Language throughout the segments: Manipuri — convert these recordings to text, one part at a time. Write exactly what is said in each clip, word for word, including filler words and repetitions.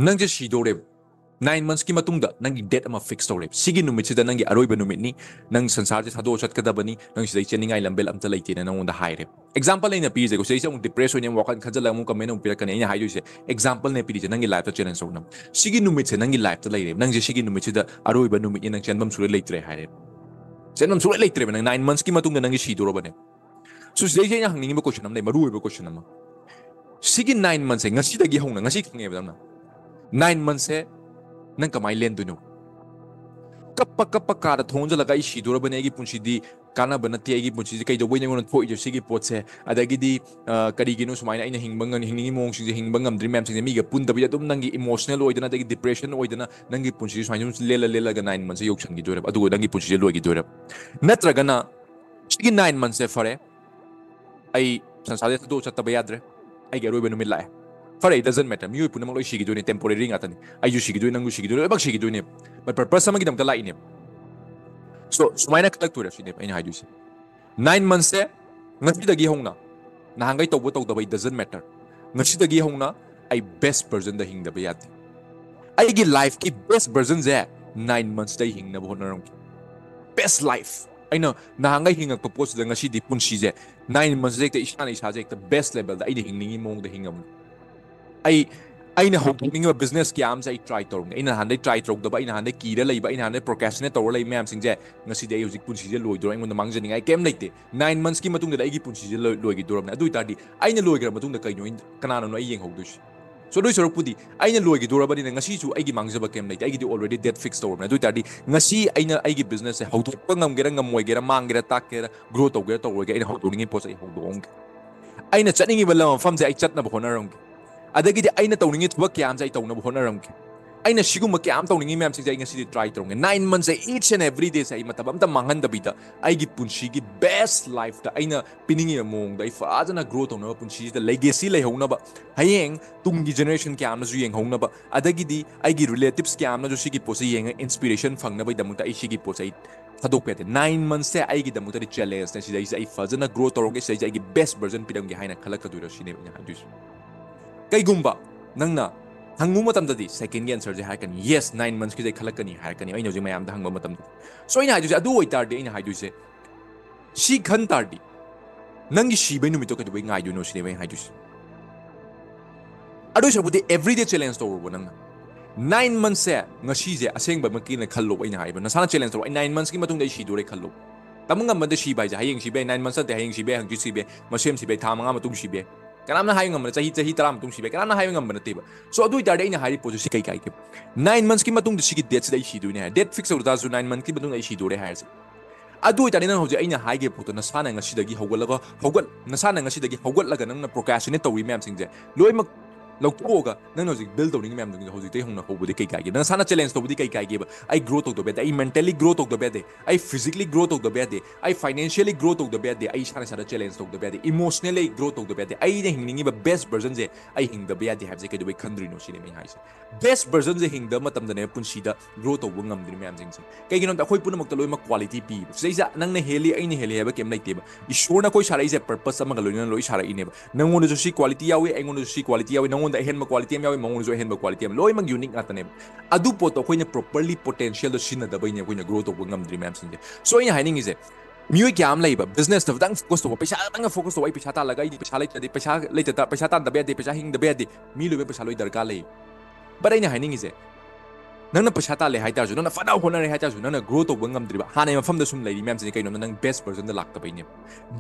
ꯅꯪꯁꯦ ꯁꯤꯗꯧꯔꯦꯕ꯫ Nine months ꯀꯤ ꯃꯇꯨꯡꯗ ꯅꯪꯒꯤ date ꯑꯃ fix ꯇꯧꯔꯦ꯫ ꯁꯤꯒꯤ ꯅꯨꯃꯤꯠꯁꯤꯗ ꯅꯪꯒꯤ ꯑꯔꯣꯏꯕ ꯅꯨꯃꯤꯠꯅꯤ, ꯅꯪ ꯁꯪꯁꯥꯔꯁꯦ ꯊꯥꯗꯣꯛꯑ ꯆꯠꯀꯗꯕꯅꯤ, ꯅꯪ ꯁꯤꯗꯩ ꯆꯦꯟꯅꯤꯡꯉꯥꯏ ꯂꯝꯕꯦꯜ ꯑꯝꯇ ꯂꯩꯇꯦꯅ ꯅꯪꯉꯣꯟꯗ ꯍꯥꯏꯔꯦ꯫ Example ꯑꯩꯅ ꯄꯤꯔꯤꯁꯦꯀꯣ, ꯁꯤꯗꯩꯁꯤꯗ ꯑꯃꯨꯛ depress ꯑꯣꯏꯅꯤ, ꯑꯃꯨꯛ ꯋꯥꯈꯜ ꯈꯟꯖꯜꯂꯒ ꯑꯃꯨꯛ comment ꯑꯃꯨꯛ ꯄꯤꯔꯛꯀꯅꯤ꯫ ꯑꯩꯅ ꯍꯥꯏꯗꯣꯏꯁꯦ example ꯅꯦ ꯄꯤꯔꯤꯁꯦ, ꯅꯪꯒꯤ life ꯇ challenge ꯇꯧꯅꯕ꯫ ꯁꯤꯒꯤ ꯅꯨꯃꯤꯠꯁꯦ ꯅꯪꯒꯤ life ꯇ ꯂꯩꯔꯦ, ꯅꯪꯁꯦ ꯁꯤꯒꯤ ꯅꯨꯃꯤꯠꯁꯤꯗ ꯑꯔꯣꯏꯕ ꯅꯨꯃꯤꯠꯅꯤ, ꯅꯪ ꯆꯦꯟꯐꯝ ꯁꯨꯡꯂꯩ ꯂꯩꯇ꯭ꯔꯦ ꯍꯥꯏꯔꯦ꯫ ꯆꯦꯟꯐꯝ ꯁꯨꯡꯂꯩ ꯂꯩꯇ꯭ꯔꯦꯕ, ꯅꯪ nine months ꯀꯤ ꯃꯇꯨꯡꯗ ꯅꯪꯒꯤ ꯁꯤꯗꯣꯔꯕꯅꯦ꯫ So ꯁꯤꯗꯩꯁꯤꯗ ꯑꯩꯅ ꯍꯪꯅꯤꯡꯉꯤꯕ question ꯑꯃ ꯂꯩ, ꯃꯔꯨ ꯑꯣꯏꯕ question ꯑꯃ꯫ ꯁꯤꯒꯤ nine months ꯁꯦ ꯉꯁꯤꯗꯒꯤ ꯍꯧꯅ, ꯉꯁꯤ ꯈꯪꯉꯦꯕ ꯅꯪꯅ, nine months ꯁꯦ ꯅꯪ ꯀꯃꯥꯏꯅ ꯂꯦꯟꯗꯣꯏꯅꯣ? ꯀꯞꯄ ꯀꯞꯄ ꯀꯥꯗ ꯊꯣꯡ ꯍꯣꯟꯖꯜꯂꯒ "ꯑꯩ ꯁꯤꯗꯣꯔꯕꯅꯦ, ꯑꯩꯒꯤ ꯄꯨꯟꯁꯤꯗꯤ ꯀꯥꯟꯅꯕ ꯅꯠꯇꯦ, ꯑꯩꯒꯤ ꯄꯨꯟꯁꯤꯁꯦ ꯀꯩꯗꯧꯕꯩꯅꯣ ꯑꯩꯉꯣꯟꯗ ꯊꯣꯛꯏꯁꯦ ꯁꯤꯒꯤ ꯄꯣꯠꯁꯦ?" ꯑꯗꯒꯤꯗꯤ ꯑ, "ꯀꯔꯤꯒꯤꯅꯣ ꯁꯨꯃꯥꯏꯅ ꯑꯩꯅ ꯍꯤꯡꯕ ꯉꯝ-, ꯍꯤꯡꯅꯤꯡꯉꯤ ꯃꯑꯣꯡꯁꯤꯡꯁꯦ ꯍꯤꯡꯕ ꯉꯝꯗ꯭ꯔꯤ ꯃꯌꯥꯝꯁꯤꯡꯁꯦ?" ꯃꯤꯒ ꯄꯨꯟꯗꯕꯤꯗ ꯑꯗꯨꯝ ꯅꯪꯒꯤ emotional ꯑꯣꯏꯗꯅ, ꯑꯗꯒꯤ depression ꯑꯣꯏꯗꯅ, ꯅꯪꯒꯤ ꯄꯨꯟꯁꯤꯁꯦ ꯁꯨꯃꯥꯏꯅ ꯁꯨꯝ ꯂꯦꯜꯂ ꯂꯦꯜꯂꯒ nine months ꯁꯦ ꯌꯧꯁꯟꯈꯤꯗꯣꯏꯔꯕ, ꯑꯗꯨꯒ ꯅꯪꯒꯤ ꯄꯨꯟꯁꯤꯁꯦ ꯂꯣꯏꯈꯤꯗꯣꯏꯔꯕ? ꯅꯠꯇ꯭ꯔꯒꯅ ꯁꯤꯒꯤ nine months ꯁꯦ ꯐꯔꯦ, ꯑꯩ ꯁꯪꯁꯥꯔꯁꯦ ꯊꯥꯗꯣꯛꯑ ꯆꯠꯇꯕ ꯌꯥꯗ꯭ꯔꯦ, ꯑꯩꯒꯤ ꯑꯔꯣꯏꯕ ꯅꯨꯃꯤꯠ ꯂꯥꯛꯑꯦ, ꯐꯔꯦ, it doesn't matter, ꯃꯤꯑꯣꯏ ꯄꯨꯝꯅꯃꯛ ꯂꯣꯏ ꯁꯤꯈꯤꯗꯣꯏꯅꯦ, temporary ꯉꯥꯛꯇꯅꯤ, ꯑꯩꯁꯨ ꯁꯤꯈꯤꯗꯣꯏ, ꯅꯪꯁꯨ ꯁꯤꯈꯤꯗꯣꯏ, ꯂꯣꯏꯅꯃꯛ ꯁꯤꯈꯤꯗꯣꯏꯅꯦꯕ, but purpose ꯑꯃꯒꯤꯗꯃꯛꯇ ꯂꯥꯛꯏꯅꯦꯕ꯫ So ꯁꯨꯃꯥꯏꯅ ꯈꯜꯂꯛꯇꯣꯏꯔ ꯁꯤꯅꯦꯕ ꯑꯩꯅ ꯍꯥꯏꯗꯣꯏꯁꯦ꯫ Nine months ꯁꯦ ꯉꯁꯤꯗꯒꯤ ꯍꯧꯅ, ꯅꯍꯥꯟꯈꯩ ꯇꯧꯕ ꯇꯧꯗꯕ it doesn't matter, ꯉꯁꯤꯗꯒꯤ ꯍꯧꯅ ꯑꯩ best version ꯗ ꯍꯤꯡꯗꯕ ꯌꯥꯗꯦ꯫ ꯑꯩꯒꯤ life ꯀꯤ best version ꯁꯦ nine months ꯇ ꯑꯩ ꯍꯤꯡꯅꯕ ꯍꯣꯠꯅꯔꯝꯒꯦ꯫ Best life꯫ ꯑꯩꯅ ꯅꯍꯥꯟꯈꯩ ꯍꯤꯡꯉꯛꯄ ꯄꯣꯠꯁꯤꯗ ꯉꯁꯤꯗꯤ ꯄꯨꯟꯁꯤꯁꯦ nine months ꯁꯤꯗ ꯍꯦꯛꯇ ꯏꯁꯥꯅ ꯏꯁꯥꯁꯦ ꯍꯦꯛꯇ best level ꯗ ꯑꯩꯅ ꯍꯤꯡꯅꯤꯡꯉꯤ ꯃꯑꯣꯡꯗ ꯍꯤꯡꯉꯝꯒꯦ꯫ ꯑꯩ, ꯑꯩꯅ ꯍꯧꯗꯣꯛꯅꯤꯡꯉꯤꯕ business ꯀꯌꯥ ꯑꯃꯁꯦ ꯑꯩ try ꯇꯧꯔꯝꯒꯦ꯫ ꯑꯩꯅ ꯅꯍꯥꯟꯗꯩ try ꯇꯧꯗꯕ, ꯑꯩꯅ ꯅꯍꯥꯟꯗꯩ ꯀꯤꯔ ꯂꯩꯕ, ꯑꯩꯅ ꯅꯍꯥꯟꯗꯩ procrastinate ꯇꯧꯔ ꯂꯩꯕ ꯃꯌꯥꯝꯁꯤꯡꯁꯦ ꯉꯁꯤꯗꯤ ꯑꯩ ꯍꯧꯖꯤꯛ ꯄꯨꯟꯁꯤꯁꯦ ꯂꯣꯏꯗꯣꯔꯦ, ꯑꯩꯉꯣꯟꯗ ꯃꯥꯡꯖꯅꯤꯡꯉꯥꯏ ꯀꯩꯝ ꯂꯩꯇꯦ꯫ Nine months ꯀꯤ ꯃꯇꯨꯡꯗ ꯑꯩꯒꯤ ꯄꯨꯟꯁꯤꯁꯦ ꯂꯣꯏ-, ꯂꯣꯏꯈꯤꯗꯣꯔꯕꯅꯦ꯫ ꯑꯗꯨ ꯑꯣꯏꯇꯥꯔꯗꯤ ꯑꯩꯅ ꯂꯣꯏꯈ꯭ꯔ ꯃꯇꯨꯡꯗ ꯀꯩꯅꯣ ꯑꯩ, ꯀꯅꯥꯅꯅꯣ ꯑꯩ ꯌꯦꯡꯍꯧꯗꯣꯏꯁꯦ? So ꯑꯗꯨꯏ ꯁꯔꯨꯛꯄꯨꯗꯤ ꯑꯩꯅ ꯂꯣꯏꯈꯤꯗꯣꯔꯕꯅꯤꯅ ꯉꯁꯤꯁꯨ ꯑꯩꯒꯤ ꯃꯥꯡꯖꯕ ꯀꯩꯝ ꯂꯩꯇꯦ꯫ ꯑꯩꯒꯤꯗꯤ already date fix ꯇꯧꯔꯕꯅꯦ꯫ ꯑꯗꯨ ꯑꯣꯏꯇꯥꯔꯗꯤ ꯉꯁꯤ ꯑꯩꯅ ꯑꯩꯒꯤ business ꯁꯦ ꯍꯧꯗꯣꯛꯄ ꯉꯝꯒꯦꯔꯥ ꯉꯝꯃꯣꯏꯒꯦꯔꯥ, ꯃꯥꯡꯒꯦꯔꯥ ꯇꯥꯛꯀꯦꯔꯥ, grow ꯇꯧꯒꯦꯔꯥ ꯇꯧꯔꯣꯏꯒꯦꯔꯥ, ꯑꯩꯅ ꯍꯧꯗꯣꯛꯅꯤꯡꯉꯤ ꯄꯣꯠꯁꯦ ꯑꯩ ꯍꯧꯗꯣꯛꯑꯝꯒꯦ꯫ ꯑꯩꯅ ꯆꯠꯅꯤꯡꯉꯤꯕ ꯂꯝ ꯃꯐꯝꯁꯦ ꯑꯩ ꯆꯠꯅꯕ ꯍꯣꯠꯅꯔꯝꯒꯦ꯫ ꯑꯗꯒꯤꯗꯤ ꯑꯩꯅ ꯇꯧꯅꯤꯡꯉꯤ ꯊꯕꯛ ꯀꯌꯥ ꯑꯃꯁꯦ ꯑꯩ ꯇꯧꯅꯕ ꯍꯣꯠꯅꯔꯝꯒꯦ꯫ ꯑꯩꯅ ꯁꯤꯒꯨꯝꯕ ꯀꯌꯥ ꯑꯃ ꯇꯧꯅꯤꯡꯉꯤ ꯃꯌꯥꯝꯁꯤꯡꯁꯦ ꯑꯩ ꯉꯁꯤꯗꯤ try ꯇꯧꯔꯝꯒꯦ꯫ Nine months say, each and every day ꯁꯦ ꯑꯩ ꯃꯇꯝ ꯑꯝꯇ ꯃꯥꯡꯍꯟꯗꯕꯤꯗ ꯑꯩꯒꯤ ꯄꯨꯟꯁꯤꯒꯤ best life ꯇ ꯑꯩꯅ ꯄꯤꯅꯤꯡꯉꯤꯕ ꯃꯑꯣꯡꯗ ꯑꯩ ꯐꯖꯅ grow ꯇꯧꯅꯕ, ꯄꯨꯟꯁꯤꯁꯤꯗ legacy ꯂꯩꯍꯧꯅꯕ, ꯍꯌꯦꯡ ꯇꯨꯡꯒꯤ generation ꯀꯌꯥ ꯑꯃꯅꯁꯨ ꯌꯦꯡꯍꯧꯅꯕ, ꯑꯗꯒꯤꯗꯤ ꯑꯩꯒꯤ relatives ꯀꯌꯥ ꯑꯃꯅꯁꯨ ꯁꯤꯒꯤ ꯄꯣꯠꯁꯦ ꯌꯦꯡꯉ inspiration ꯐꯪꯅꯕꯒꯤꯗꯃꯛꯇ ꯑꯩ ꯁꯤꯒꯤ ꯄꯣꯠꯁꯦ ꯑꯩ ꯊꯥꯗꯣꯛꯄ ꯌꯥꯗꯦ꯫ Nine months ꯁꯦ ꯑꯩꯒꯤꯗꯃꯛꯇꯗꯤ challenge ꯅꯦ꯫ ꯁꯤꯗꯩꯁꯤꯗ ꯑꯩ ꯐꯖꯅ grow ꯇꯧꯔꯝꯒꯦ, ꯁꯤꯗꯩꯁꯤꯗ ꯑꯩꯒꯤ best version ꯄꯤꯔꯝꯒꯦ ꯍꯥꯏꯅ ꯈꯜꯂꯛꯀꯗꯣꯏꯔꯣ ꯁꯤꯅꯦꯕ ꯑꯩꯅ ꯍꯥꯏꯗꯣꯏꯁꯦ꯫ ꯀꯩꯒꯨꯝꯕ ꯅꯪꯅ ꯍꯪꯉꯨ ꯃꯇꯝꯗꯗꯤ second ꯒꯤ answer ꯁꯦ ꯍꯥꯏꯔꯛꯀꯅꯤ, yes, nine months ꯀꯤꯗꯩ ꯈꯜꯂꯛꯀꯅꯤ ꯍꯥꯏꯔꯛꯀꯅꯤ, ꯑꯩꯅ ꯍꯧꯖꯤꯛ ꯃꯌꯥꯝꯗ ꯍꯪꯕ ꯃꯇꯝꯗ꯫ So ꯑꯩꯅ ꯍꯥꯏꯗꯣꯏꯁꯦ, ꯑꯗꯨ ꯑꯣꯏꯇꯥꯔꯗꯤ ꯑꯩꯅ ꯍꯥꯏꯗꯣꯏꯁꯦ, ꯁꯤ ꯈꯟ ꯇꯥꯔꯗꯤ, ꯅꯪꯒꯤ ꯁꯤꯕꯩ ꯅꯨꯃꯤꯠꯇꯣ ꯀꯩꯗꯧꯕꯩ ꯉꯥꯏꯗꯣꯏꯅꯣ ꯁꯤꯅꯦꯕ ꯑꯩꯅ ꯍꯥꯏꯗꯣꯏꯁꯦ꯫ ꯑꯗꯨꯏ ꯁꯔꯨꯛꯄꯨꯗꯤ everyday challenge ꯇꯧꯔꯣꯕ ꯅꯪꯅ꯫ Nine months ꯁꯦ ꯉꯁꯤꯁꯦ ꯑꯁꯦꯡꯕꯃꯛꯀꯤꯅ ꯈꯜꯂꯣꯕ, ꯑꯩꯅ ꯍꯥꯏꯕ, ꯅꯁꯥꯅ challenge ꯇꯧꯔꯣ꯫ ꯑꯩ nine months ꯀꯤ ꯃꯇꯨꯡꯗ ꯑꯩ ꯁꯤꯗꯣꯔꯦ ꯈꯜꯂꯣ꯫ ꯇꯝꯕ ꯉꯝꯕꯗ ꯁꯤꯕ ꯍꯥꯏꯁꯦ ꯍꯌꯦꯡ ꯁꯤꯕ ꯌꯥꯏ, nine months ꯅꯠꯇꯦ, ꯍꯌꯦꯡ ꯁꯤꯕ ꯌꯥꯏ, ꯍꯪꯆꯤꯠ ꯁꯤꯕ ꯌꯥꯏ, ꯃꯁꯦꯝ ꯁꯤꯕ ꯌꯥꯏ, ꯊꯥ ꯃꯉꯥ ꯃꯇꯨꯡ ꯁꯤꯕ ꯌꯥꯏ, ꯀꯅꯥꯝꯅ ꯍꯥꯏꯕ ꯉꯝꯕ ꯅꯠꯇꯦ, ꯆꯍꯤ, ꯆꯍꯤ ꯇꯔꯥ ꯃꯇꯨꯡ ꯁꯤꯕ ꯌꯥꯏ, ꯀꯅꯥꯝꯅ ꯍꯥꯏꯕ ꯉꯝꯕ ꯅꯠꯇꯦꯕ꯫ So ꯑꯗꯨ ꯑꯣꯏꯇꯥꯔꯗꯤ ꯑꯩꯅ ꯍꯥꯏꯔꯤꯕ ꯄꯣꯠꯁꯦ ꯁꯤ ꯀꯩ ꯀꯥꯏꯒꯦ? Nine months ꯀꯤ ꯃꯇꯨꯡꯗ ꯁꯤꯒꯤ date ꯁꯤꯗ ꯑꯩ ꯁꯤꯗꯣꯏꯅꯦ ꯍꯥꯏ, date fix ꯇꯧꯗ ꯇꯥꯔꯁꯨ nine month ꯀꯤ ꯃꯇꯨꯡꯗ ꯑꯩ ꯁꯤꯗꯣꯔꯦ ꯍꯥꯏꯔꯁꯦ꯫ ꯑꯗꯨ ꯑꯣꯏꯇꯥꯔꯗꯤ ꯅꯪ ꯍꯧꯖꯤꯛ ꯑꯩꯅ ꯍꯥꯏꯈꯤꯕ ꯄꯣꯠꯇꯣ ꯅꯁꯥꯅ ꯉꯁꯤꯗꯒꯤ ꯍꯧꯒꯠꯂꯒ, ꯍꯧꯒꯠ-, ꯅꯁꯥꯅ ꯉꯁꯤꯗꯒꯤ ꯍꯧꯒꯠꯂꯒ ꯅꯪꯅ procrastinate ꯇꯧꯔꯤ ꯃꯌꯥꯝꯁꯤꯡꯁꯦ ꯂꯣꯏꯅꯃꯛ ꯂꯧꯊꯣꯛꯑꯒ ꯅꯪꯅ ꯍꯧꯖꯤꯛ build ꯇꯧꯅꯤꯡꯉꯤ ꯃꯌꯥꯝꯗꯨꯒꯤꯗꯤ ꯍꯧꯖꯤꯛꯇꯩ ꯍꯧꯅ ꯍꯧꯕꯗꯤ ꯀꯩ ꯀꯥꯏꯒꯦ? ꯅꯁꯥꯅ challenge ꯇꯧꯕꯗꯤ ꯀꯩ ꯀꯥꯏꯒꯦꯕ? ꯑꯩ grow ꯇꯧꯗꯕ ꯌꯥꯗꯦ, ꯑꯩ mentally grow ꯇꯧꯗꯕ ꯌꯥꯗꯦ, ꯑꯩ physically grow ꯇꯧꯗꯕ ꯌꯥꯗꯦ, ꯑꯩ financially grow ꯇꯧꯗꯕ ꯌꯥꯗꯦ, ꯑꯩ ꯏꯁꯥꯅ ꯏꯁꯥꯗ challenge ꯇꯧꯗꯕ ꯌꯥꯗꯦ, emotionally grow ꯇꯧꯗꯕ ꯌꯥꯗꯦ, ꯑꯩꯅ ꯍꯤꯡꯅꯤꯡꯉꯤꯕ best version ꯁꯦ ꯑꯩ ꯍꯤꯡꯗꯕ ꯌꯥꯗꯦ ꯍꯥꯏꯕꯁꯦ ꯀꯩꯗꯧꯕꯩ ꯈꯟꯗ꯭ꯔꯤꯅꯣ ꯁꯤꯅꯦ ꯑꯩꯅ ꯍꯥꯏꯁꯦ꯫ Best version ꯁꯦ ꯍꯤꯡꯗꯕ ꯃꯇꯝꯗꯅꯦ ꯄꯨꯟꯁꯤꯗ grow ꯇꯧꯕ ꯉꯝꯗ꯭ꯔꯤ ꯃꯌꯥꯝꯁꯤꯡꯁꯦ꯫ ꯀꯩꯒꯤꯅꯣ ꯍꯥꯏꯕꯗ ꯑꯩꯈꯣꯏ ꯄꯨꯝꯅꯃꯛꯇ ꯂꯣꯏꯅꯃꯛ quality ꯄꯤꯕ꯫ ꯁꯤꯗꯩꯁꯤꯗ ꯅꯪꯅ ꯍꯦꯜꯂꯤ, ꯑꯩꯅ ꯍꯦꯜꯂꯤ ꯍꯥꯏꯕ ꯀꯩꯝ ꯂꯩꯇꯦꯕ꯫ ꯏꯁꯣꯔꯅ ꯑꯩꯈꯣꯏ ꯁꯥꯔꯛꯏꯁꯦ purpose ꯑꯃꯒ ꯂꯣꯏꯅꯅ ꯂꯣꯏ ꯁꯥꯔꯛꯏꯅꯦꯕ꯫ ꯅꯪꯉꯣꯟꯗꯁꯨ ꯁꯤ quality ꯌꯥꯎꯏ, ꯑꯩꯉꯣꯟꯗꯁꯨ ꯁꯤ quality ꯌꯥꯎꯏ, ꯅꯪꯉꯣꯟꯗ ꯑꯍꯦꯟꯕ quality ꯑꯃ ꯌꯥꯎꯏ, ꯃꯉꯣꯟꯗꯁꯨ ꯑꯍꯦꯟꯕ quality ꯑꯃ, ꯂꯣꯏꯅꯃꯛ unique ꯉꯥꯛꯇꯅꯦꯕ꯫ ꯑꯗꯨ ꯄꯣꯠꯇꯣ ꯑꯩꯈꯣꯏꯅ properly potential ꯗꯣ ꯁꯤꯖꯤꯟꯅꯗꯕꯩꯅꯦ ꯑꯩꯈꯣꯏꯅ grow ꯇꯧꯕ ꯉꯝꯗ꯭ꯔꯤ ꯃꯌꯥꯝꯁꯤꯡꯁꯦ꯫ So ꯑꯩꯅ ꯍꯥꯏꯅꯤꯡꯉꯤꯁꯦ, ꯃꯤꯑꯣꯏ ꯀꯌꯥ ꯑꯃ ꯂꯩꯕ, business ꯇ ꯈꯛꯇꯪ focus ꯇꯧꯕ, ꯄꯩꯁꯥ ꯈꯛꯇꯪ focus ꯇꯧꯕ, "ꯑꯩ ꯄꯩꯁꯥ ꯇꯥꯜꯂꯒ ꯑꯩꯗꯤ ꯄꯩꯁꯥ ꯂꯩꯇ꯭ꯔꯗꯤ, ꯄꯩꯁꯥ ꯂꯩꯇ ꯇꯥ-, ꯄꯩꯁꯥ ꯇꯥꯟꯗꯕ ꯌꯥꯗꯦ, ꯄꯩꯁꯥ ꯍꯤꯡꯗꯕ ꯌꯥꯗꯦ", ꯃꯤ ꯂꯣꯏꯅꯃꯛ ꯄꯩꯁꯥ ꯂꯣꯏ ꯗꯔꯀꯥꯔ ꯂꯩ꯫ But ꯑꯩꯅ ꯍꯥꯏꯅꯤꯡꯉꯤꯁꯦ, ꯅꯪꯅ ꯄꯩꯁꯥ ꯇꯥꯜꯂꯦ ꯍꯥꯏꯇꯥꯔꯁꯨ, ꯅꯪꯅ ꯐꯅ ꯍꯣꯠꯅꯔꯦ ꯍꯥꯏꯇꯥꯔꯁꯨ, ꯅꯪꯅ grow ꯇꯧꯕ ꯉꯝꯗ꯭ꯔꯤꯕ, ꯍꯥꯟꯅꯩ ꯃꯐꯝꯗ ꯁꯨꯝ ꯂꯩꯔꯤ ꯃꯌꯥꯝꯁꯤꯗꯤ ꯀꯩꯅꯣ? ꯅꯪ best version ꯗ ꯂꯥꯛꯇꯕꯩꯅꯦꯕ꯫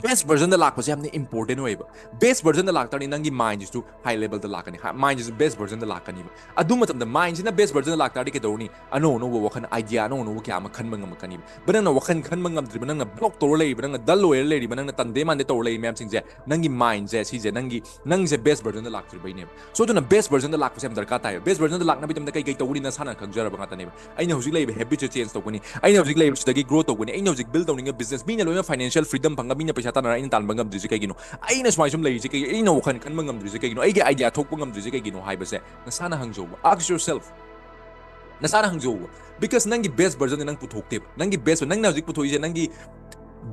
Best version ꯗ ꯂꯥꯛꯄꯁꯦ ꯌꯥꯝꯅ important ꯑꯣꯏꯌꯦꯕ꯫ Best version ꯗ ꯂꯥꯛꯇꯥꯔꯗꯤ ꯅꯪꯒꯤ mind ꯁꯤꯁꯨ high level ꯗ ꯂꯥꯛꯀꯅꯤ, ꯍꯥ-, mind ꯁꯤꯁꯨ best version ꯗ ꯂꯥꯛꯀꯅꯤꯕ꯫ ꯑꯗꯨ ꯃꯇꯝꯗ mind ꯁꯤꯅ best version ꯗ ꯂꯥꯛꯇꯥꯔꯗꯤ ꯀꯩꯗꯧꯔꯅꯤ? ꯑꯅꯧ ꯑꯅꯧꯕ ꯋꯥꯈꯜ, idea ꯑꯅꯧ ꯑꯅꯧꯕ ꯀꯌꯥ ꯑꯃ ꯈꯟꯕ ꯉꯝꯃꯛꯀꯅꯤꯕ꯫ But ꯅꯪꯅ ꯋꯥꯈꯜ ꯈꯟꯕ ꯉꯝꯗ꯭ꯔꯤꯕ, ꯅꯪꯅ block ꯇꯧꯔ ꯂꯩꯔꯤꯕ, ꯅꯪꯅ dull ꯑꯣꯏꯔ ꯂꯩꯔꯤꯕ, ꯅꯪꯅ ꯇꯟꯗꯦ ꯃꯥꯟꯗꯦ ꯇꯧꯔ ꯂꯩꯔꯤ ꯃꯌꯥꯝꯁꯤꯡꯁꯦ, ꯅꯪꯒꯤ mind ꯁꯦ ꯁꯤꯁꯦ, ꯅꯪꯒꯤ, ꯅꯪꯁꯦ best version ꯗ ꯂꯥꯛꯇ꯭ꯔꯤꯕꯩꯅꯦꯕ꯫ So ꯑꯗꯨꯅ best version ꯗ ꯂꯥꯛꯄꯁꯦ ꯌꯥꯝ ꯗꯔꯀꯥꯔ ꯇꯥꯏꯌꯦꯕ꯫ Best version ꯗ ꯂꯥꯛꯅꯕꯒꯤꯗꯃꯛꯇ ꯀꯩ ꯀꯩ ꯇꯧꯒꯅꯤ ꯅꯁꯥꯅ ꯈꯪꯖꯔꯕ ꯉꯥꯛꯇꯅꯦꯕ꯫ ꯑꯩꯅ ꯍꯧꯖꯤꯛ ꯂꯩꯔꯤꯕ habit ꯁꯦ change ꯇꯧꯒꯅꯤ, ꯑꯩꯅ ꯍꯧꯖꯤꯛ ꯂꯩꯔꯤꯕꯁꯤꯗꯒꯤ grow ꯇꯧꯒꯅꯤ, ꯑꯩꯅ ꯍꯧꯖꯤꯛ build ꯇꯧꯅꯤꯡꯉꯤꯕ business, ꯃꯤꯅ ꯂꯣꯏꯅ financial freedom ꯐꯪꯉ ꯃꯤꯅ ꯄꯩꯁꯥ ꯇꯥꯟꯅꯔ ꯑꯩꯅ ꯇꯥꯟꯕ ꯉꯝꯗ꯭ꯔꯤꯁꯦ ꯀꯩꯒꯤꯅꯣ? ꯑꯩꯅ ꯁꯨꯃꯥꯏꯅ ꯁꯨꯝ ꯂꯩꯔꯤꯁꯦ ꯀꯩꯒꯤꯅꯣ? ꯑꯩꯅ ꯋꯥꯈꯜ ꯈꯟꯕ ꯉꯝꯗ꯭ꯔꯤꯁꯦ ꯀꯩꯒꯤꯅꯣ? ꯑꯩꯒꯤ idea ꯊꯣꯛꯄ ꯉꯝꯗ꯭ꯔꯤꯁꯦ ꯀꯩꯒꯤꯅꯣ ꯍꯥꯏꯕꯁꯦ ꯅꯁꯥꯅ ꯍꯪꯖꯧꯕ꯫ Ask yourself. ꯅꯁꯥꯅ ꯍꯪꯖꯧꯕ꯫ Because ꯅꯪꯒꯤ best version ꯗꯤ ꯅꯪ ꯄꯨꯊꯣꯛꯇꯦꯕ꯫ ꯅꯪꯒꯤ best, ꯅꯪꯅ ꯍꯧꯖꯤꯛ ꯄꯨꯊꯣꯛꯏꯁꯦ ꯅꯪꯒꯤ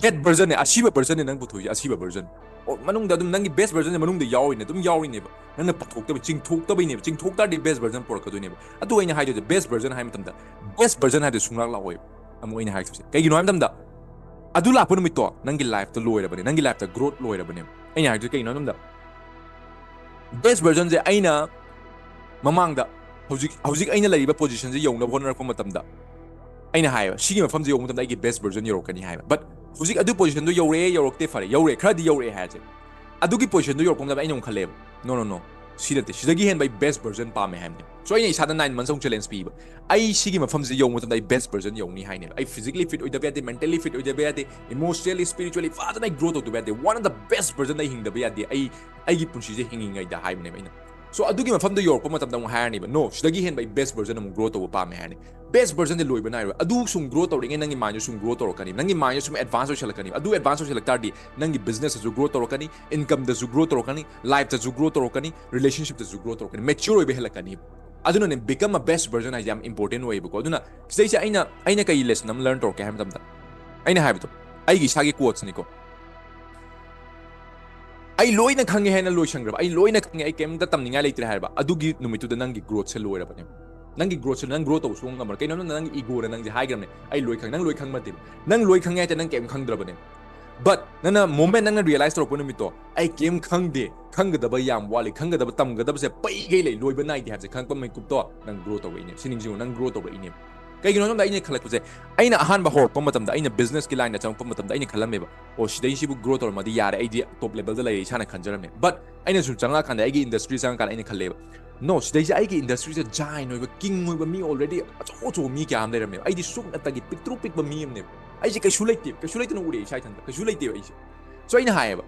That version ꯅꯦ, ꯑꯁꯤꯕ version ꯅꯦ ꯅꯪ ꯄꯨꯊꯣꯛꯏꯁꯦ, ꯑꯁꯤꯕ version꯫ ꯑꯣ, ꯃꯅꯨꯡꯗ ꯑꯗꯨꯝ ꯅꯪꯒꯤ best version ꯁꯦ ꯃꯅꯨꯡꯗ ꯌꯥꯎꯔꯤꯅꯦ, ꯑꯗꯨꯝ ꯌꯥꯎꯔꯤꯅꯦꯕ꯫ ꯅꯪꯅ ꯄꯨꯊꯣꯛꯇꯕ, ꯆꯤꯡꯊꯣꯛꯇꯕꯩꯅꯦꯕ꯫ ꯆꯤꯡꯊꯣꯛ ꯇꯥꯔꯗꯤ best version ꯄꯨꯔꯛꯀꯗꯣꯏꯅꯦꯕ꯫ ꯑꯗꯨ ꯑꯩꯅ ꯍꯥꯏꯗꯣꯏꯁꯦ, best version ꯍꯥꯏ ꯃꯇꯝꯗ best version ꯍꯥꯏꯗꯣ ꯁꯨꯡꯂꯥꯛ ꯂꯥꯛꯑꯣꯏꯕ꯫ ꯑꯃꯨꯛ ꯑꯩꯅ ꯍꯥꯏꯗꯣꯏꯁꯦ ꯀꯩꯒꯤꯅꯣ ꯍꯥꯏ ꯃꯇꯝꯗ, ꯑꯗꯨ ꯂꯥꯛꯄ ꯅꯨꯃꯤꯠꯇꯣ ꯅꯪꯒꯤ life ꯇ ꯂꯣꯏꯔꯕꯅꯦ, ꯅꯪꯒꯤ life ꯇ growth ꯂꯣꯏꯔꯕꯅꯦꯕ꯫ ꯑꯩꯅ ꯍꯥꯏꯗꯣꯏꯁꯦ ꯀꯩꯒꯤꯅꯣ ꯍꯥꯏ ꯃꯇꯝꯗ, best version ꯁꯦ ꯑꯩꯅ ꯃꯃꯥꯡꯗ, ꯍꯧꯖꯤꯛ ꯍꯧꯖꯤꯛ ꯑꯩꯅ ꯂꯩꯔꯤꯕ position ꯁꯦ ꯌꯧꯅꯕ ꯍꯣꯠꯅꯔꯛꯄ ꯃꯇꯝꯗ, ꯑꯩꯅ ꯍꯥꯏꯌꯦꯕ, ꯁꯤꯒꯤ ꯃꯐꯝꯁꯦ ꯌꯧꯕ ꯃꯇꯝꯗ ꯑꯩꯒꯤ best version ꯌꯧꯔꯛꯀꯅꯤ ꯍꯥꯏꯕ꯫ But ꯍꯧꯖꯤꯛ ꯑꯗꯨ position ꯗꯣ ꯌꯧꯔꯛꯑꯦ, ꯌꯧꯔꯛꯇꯦ, ꯐꯔꯦ, ꯌꯧꯔꯛꯑꯦ, ꯈꯔꯗꯤ ꯌꯧꯔꯛꯑꯦ ꯍꯥꯏꯁꯦ꯫ ꯑꯗꯨꯒꯤ position ꯗꯣ ꯌꯧꯔꯛꯄ ꯃꯇꯝꯗ ꯑꯩꯅ ꯑꯃꯨꯛ ꯈꯜꯂꯦꯕ, "No, no, no, ꯁꯤ ꯅꯠꯇꯦ, ꯁꯤꯗꯒꯤ ꯍꯦꯟꯕ ꯑꯩ best version ꯄꯥꯝꯃꯦ" ꯍꯥꯏꯕꯅꯦ꯫ So ꯑꯩꯅ ꯏꯁꯥꯗ nine months ꯑꯃꯨꯛ challenge ꯄꯤꯕ, "ꯑꯩ ꯁꯤꯒꯤ ꯃꯐꯝꯁꯤꯗ ꯌꯧꯕ ꯃꯇꯝꯗ ꯑꯩ best version ꯌꯧꯅꯤ" ꯍꯥꯏꯅꯦꯕ꯫ ꯑꯩ physically fit ꯑꯣꯏꯗꯕ ꯌꯥꯗꯦ, mentally fit ꯑꯣꯏꯗꯕ ꯌꯥꯗꯦ, emotionally, spiritually ꯐꯖꯅ ꯑꯩ grow ꯇꯧꯗꯕ ꯌꯥꯗꯦ꯫ One of the best version ꯑꯩ ꯍꯤꯡꯗꯕ ꯌꯥꯗꯦ꯫ ꯑꯩ ꯑꯩꯒꯤ ꯄꯨꯟꯁꯤꯁꯦ ꯍꯤꯡꯉꯤꯉꯩꯗ ꯍꯥꯏꯕꯅꯦꯕ ꯑꯩꯅ꯫ So ꯑꯗꯨꯒꯤ ꯃꯐꯝꯗ ꯌꯧꯔꯛꯄ ꯃꯇꯝꯗ ꯑꯃꯨꯛ ꯍꯥꯏꯔꯅꯦꯕ, "No, ꯁꯤꯗꯒꯤ ꯍꯦꯟꯕ ꯑꯩ best version ꯑꯃꯨꯛ grow ꯇꯧꯕ ꯄꯥꯝꯃꯦ" ꯍꯥꯏꯔꯅꯤ꯫ Best version ꯁꯦ ꯂꯣꯏꯕ ꯅꯥꯏꯔꯣꯏ꯫ ꯑꯗꯨ ꯁꯨꯝ grow ꯇꯧꯔꯤꯉꯩ ꯅꯪꯒꯤ mind ꯁꯨ ꯁꯨꯝ grow ꯇꯧꯔꯛꯀꯅꯤ, ꯅꯪꯒꯤ mind ꯁꯨ ꯁꯨꯝ advance ꯑꯣꯏꯁꯜꯂꯛꯀꯅꯤ꯫ ꯑꯗꯨ advance ꯑꯣꯏꯁꯜꯂꯛ ꯇꯥꯔꯗꯤ ꯅꯪꯒꯤ business ꯇꯁꯨ grow ꯇꯧꯔꯛꯀꯅꯤ, income ꯗꯁꯨ grow ꯇꯧꯔꯛꯀꯅꯤ, life ꯇꯁꯨ grow ꯇꯧꯔꯛꯀꯅꯤ, relationship ꯇꯁꯨ grow ꯇꯧꯔꯛꯀꯅꯤ, mature ꯑꯣꯏꯕ ꯍꯦꯜꯂꯛꯀꯅꯤ꯫ ꯑꯗꯨꯅꯅꯦ, become a best version ꯍꯥꯏꯁꯦ ꯌꯥꯝ important ꯑꯣꯏꯌꯦꯕꯀꯣ꯫ ꯑꯗꯨꯅ ꯁꯤꯗꯩꯁꯦ ꯑꯩꯅ, ꯑꯩꯅ ꯀꯩ lesson ꯑꯃ learn ꯇꯧꯔꯛꯀꯦ ꯍꯥꯏ ꯃꯇꯝꯗ, ꯑꯩꯅ ꯍꯥꯏꯕꯗꯣ, ꯑꯩꯒꯤ ꯏꯁꯥꯒꯤ quotes ꯅꯤꯀꯣ, "ꯑꯩ ꯂꯣꯏꯅ ꯈꯪꯉꯦ" ꯍꯥꯏꯅ ꯂꯣꯏꯁꯟꯈ꯭ꯔꯕ, "ꯑꯩ ꯂꯣꯏꯅ ꯈꯪꯉꯦ, ꯑꯩ ꯀꯩꯝꯇ ꯇꯝꯅꯤꯡꯉꯥꯏ ꯂꯩꯇ꯭ꯔꯦ" ꯍꯥꯏꯔꯕ, ꯑꯗꯨꯒꯤ ꯅꯨꯃꯤꯠꯇꯨꯗ ꯅꯪꯒꯤ growth ꯁꯦ ꯂꯣꯏꯔꯕꯅꯦ꯫ ꯅꯪꯒꯤ growth ꯁꯦ, ꯅꯪ grow ꯇꯧꯕ ꯁꯨꯡꯉꯝ ꯉꯝꯃꯔꯣꯏ꯫ ꯀꯩꯅꯣ ꯍꯥꯏ ꯃꯇꯝꯗ ꯅꯪꯒꯤ ego ꯅ ꯅꯪꯁꯦ ꯍꯥꯏꯈ꯭ꯔꯕꯅꯦ, "ꯑꯩ ꯂꯣꯏ ꯈꯪꯉꯦ"꯫ ꯅꯪ ꯂꯣꯏ ꯈꯪꯕ ꯅꯠꯇꯦ, ꯅꯪ ꯂꯣꯏ ꯈꯪꯉꯦ ꯍꯥꯏꯁꯦ ꯅꯪ ꯀꯩꯝ ꯈꯪꯗ꯭ꯔꯕꯅꯦ꯫ But ꯅꯪꯅ moment ꯅꯪꯅ realize ꯇꯧꯔꯛꯄ ꯅꯨꯃꯤꯠꯇꯣ, "ꯑꯩ ꯀꯩꯝ ꯈꯪꯗꯦ, ꯈꯪꯒꯗꯕ ꯌꯥꯝ ꯋꯥꯠꯂꯤ, ꯈꯪꯒꯗꯕ, ꯇꯝꯒꯗꯕꯁꯦ ꯄꯩꯒꯩ ꯂꯩ, ꯂꯣꯏꯕ ꯅꯥꯏꯗꯦ" ꯍꯥꯏꯕꯁꯦ ꯈꯪꯉꯛꯄ ꯃꯤꯀꯨꯞꯇꯣ ꯅꯪ grow ꯇꯧꯔꯛꯏꯅꯦ꯫ ꯁꯤ ꯅꯤꯡꯁꯤꯡꯉꯨ, ꯅꯪ grow ꯇꯧꯔꯛꯏꯅꯦ꯫ ꯀꯩꯒꯤꯅꯣ ꯍꯥꯏꯕꯗ ꯑꯩꯅ ꯈꯜꯂꯛꯄꯁꯦ, ꯑꯩꯅ ꯑꯍꯥꯟꯕ ꯍꯧꯔꯛꯄ ꯃꯇꯝꯗ, ꯑꯩꯅ business ꯀꯤ line ꯗ ꯆꯪꯉꯛꯄ ꯃꯇꯝꯗ ꯑꯩꯅ ꯈꯜꯂꯝꯃꯦꯕ, "ꯑꯣ, ꯁꯤꯗꯩꯁꯤꯕꯨ grow ꯇꯧꯔꯝꯃꯗꯤ ꯌꯥꯔꯦ, ꯑꯩꯗꯤ top level ꯗ ꯂꯩꯔꯦ" ꯏꯁꯥꯅ ꯈꯟꯖꯔꯝꯃꯦ꯫ But ꯑꯩꯅ ꯁꯨꯝ ꯆꯪꯉꯛꯑꯀꯥꯟꯗ, ꯑꯩꯒꯤ industry ꯆꯪꯉꯀꯥꯟꯗ ꯑꯩꯅ ꯈꯜꯂꯦꯕ, "No, ꯁꯤꯗꯩꯁꯦ ꯑꯩꯒꯤ industry ꯁꯦ giant ꯑꯣꯏꯕ, king ꯑꯣꯏꯕ ꯃꯤ already ꯑꯆꯧ ꯑꯆꯧꯕ ꯃꯤ ꯀꯌꯥ ꯑꯃ ꯂꯩꯔꯝꯃꯦꯕ꯫ ꯑꯩꯗꯤ ꯁꯨꯞꯅꯇꯒꯤ ꯄꯤꯛꯇ꯭ꯔꯨ ꯄꯤꯛꯄ ꯃꯤ ꯑꯃꯅꯦꯕ꯫ ꯑꯩꯁꯦ ꯀꯩꯁꯨ ꯂꯩꯇꯦ, ꯀꯩꯁꯨ ꯂꯩꯇꯅ ꯎꯔꯛꯑꯦ ꯏꯁꯥ ꯏꯊꯟꯇ, ꯀꯩꯁꯨ ꯂꯩꯇꯦꯕ ꯑꯩꯁꯦ"꯫ So ꯑꯩꯅ ꯍꯥꯏꯌꯦꯕ,